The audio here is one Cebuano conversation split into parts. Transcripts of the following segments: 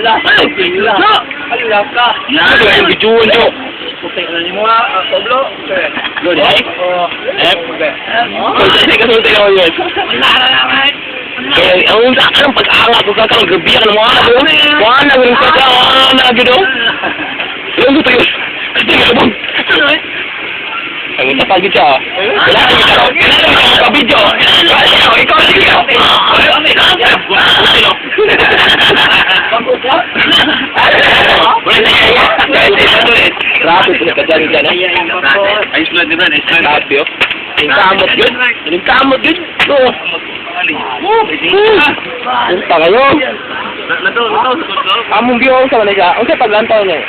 Ala, Jo! Ala ka. Ano yung bijuan, Jo? Puti na ni mo ah, Pablo. Good, eh? Oh. Eh? Sulti ka, sulti ka yun. Wala na naman. Kaya, ang unsa ka ng pag-angat ko ka kang gabi ka ng mga anak ko. Wala, ganun ka ka, wala, gano'n. Yung gusto yun. Kasi nga, bang. Ang isa pa siya. Wala ka siya. Wala ka video. Ikaw sige. Grabe po ka dyan dyan. Ayos lang din, ayos lang. Grabe oh. Ang kamot yun. Ang kamot yun. No. Punta kayo. Lato, lato, lato. Among biyo sa Malaysia. Unsa paglantaw niya?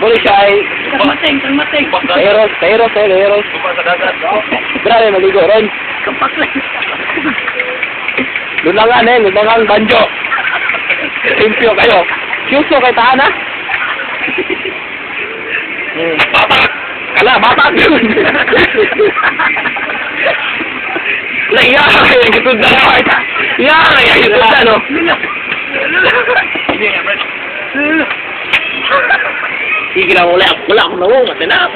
Boleh siya ay Kalmateng, kalmateng. Teros, teros, teros. Baba sa dagat. Grabe maligo ron. Kapaklay. Lunangan eh, lunangan banjo. Limpyo kayo. Kyuso kay taan ha. Batak. Kala, batak yun. Naiya ka kayo, gitod na lang. Iya ka kayo, gitod na, no? Sige lang, wala, wala akong nawong, at na ako.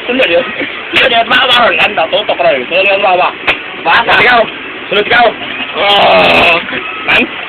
Sunod yun. Sunod yun, mga mga anda, tutok rin. Sunod yun, mga mga. Basta, ikaw. Sunod ikaw. Oh, man.